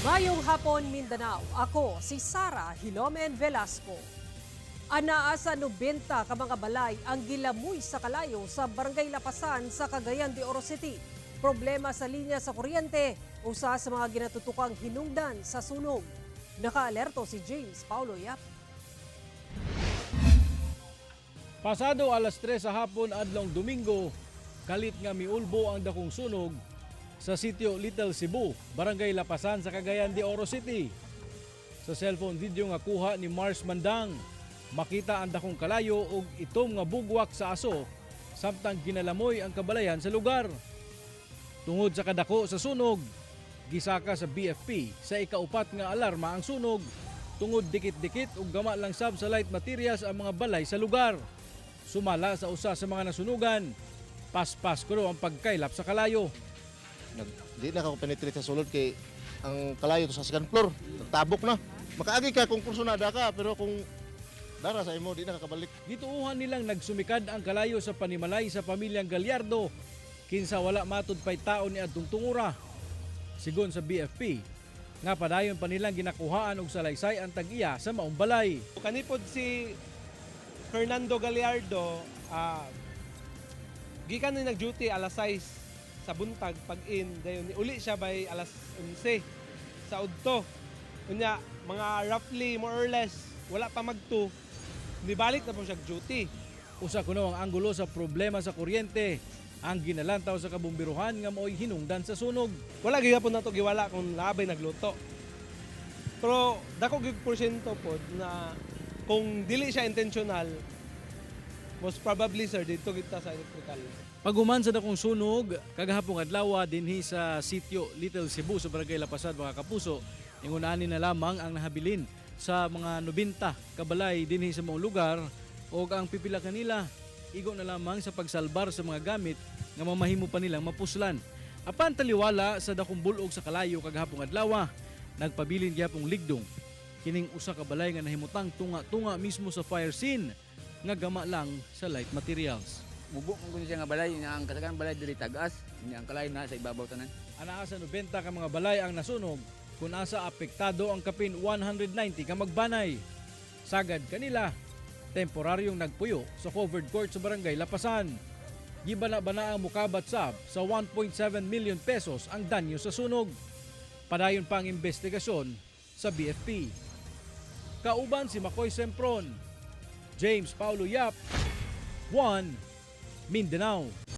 Mayong hapon, Mindanao. Ako si Sara Hilomen Velasco. Anaa sa 90 ka mga balay ang gilamoy sa kalayo sa Barangay Lapasan sa Cagayan de Oro City. Problema sa linya sa kuryente, usa sa mga ginatutukang hinungdan sa sunog. Nakaalerto si James Paulo Yap. Pasado alas 3 sa hapon adlong Domingo, kalit nga miulbo ang dakong sunog sa sitio Little Cebu, Barangay Lapasan sa Cagayan de Oro City. Sa cellphone video nga kuha ni Mars Mandang, makita ang dakong kalayo ug itom nga bugwak sa aso samtang ginalamoy ang kabalayan sa lugar. Tungod sa kadako sa sunog, gisaka sa BFP sa ikaupat nga alarma ang sunog tungod dikit-dikit ug gama lang sab sa light materials ang mga balay sa lugar. Sumala sa usa sa mga nasunugan, paspas kuno ang pagkaylap sa kalayo. Di na ako penetrate sa sulod kay ang kalayo to sa second floor, tabok na. Makaagi ka kung kursunada ka, pero kung dara sa imo, di na ka kabalik. Gituuhan nilang nagsumikad ang kalayo sa panimalay sa pamilyang Gallardo kinsa wala matud pay tao ni adtong tungura. Sigon sa BFP, nga padayon pa nilang ginakuhaan og salaysay ang tag-iya sa maong balay. Kanipod si Fernando Gallardo, gikan ni nag-duty alas 6 sa buntag pag in, dayon ni uli siya by alas 11 sa udto. Unya, mga roughly more or less wala pa mag-2, nibalik na po siya duty. Usa kuno ang anggulo sa problema sa kuryente ang ginalantaw sa kabumbiruhan nga mao'y hinungdan sa sunog. Wala gyud po nato giwala kung labay nagluto. Pero dako gyud porsyento pod na kung dili siya intentional, most probably, sir, dito kita sa electrical. Paguman sa dakong sunog, kagahapong adlaw dinhi sa sitio Little Cebu sa Barangay Lapasan, mga kapuso, ingunani na lamang ang nahabilin sa mga 90 kabalay dinhi sa maong lugar og ang pipila kanila igo na lamang sa pagsalbar sa mga gamit nga mamahimo pa nilang mapuslan. Apan taliwala sa dakong bulog sa kalayo kagahapong adlaw, nagpabilin gyapong ligdong kining usa ka balay nga nahimutang tunga-tunga mismo sa fire scene nga gama lang sa light materials. Mubo man kuno siya nga balay, nga ang kasagaran balay diri tagas, nya ang kalayo na sa ibabaw tanan. Anaa sa 90 ka mga balay ang nasunog kung asa apektado ang kapin 190 ka magbanay. Sagad kanila, temporaryong nagpuyo sa covered court sa Barangay Lapasan. Gibana-bana ang mukabat sab sa 1.7 million pesos ang danyo sa sunog. Padayon pa ang investigasyon sa BFP. Kauban si Makoy Sempron, James Paulo Yap, 1 Mindanao.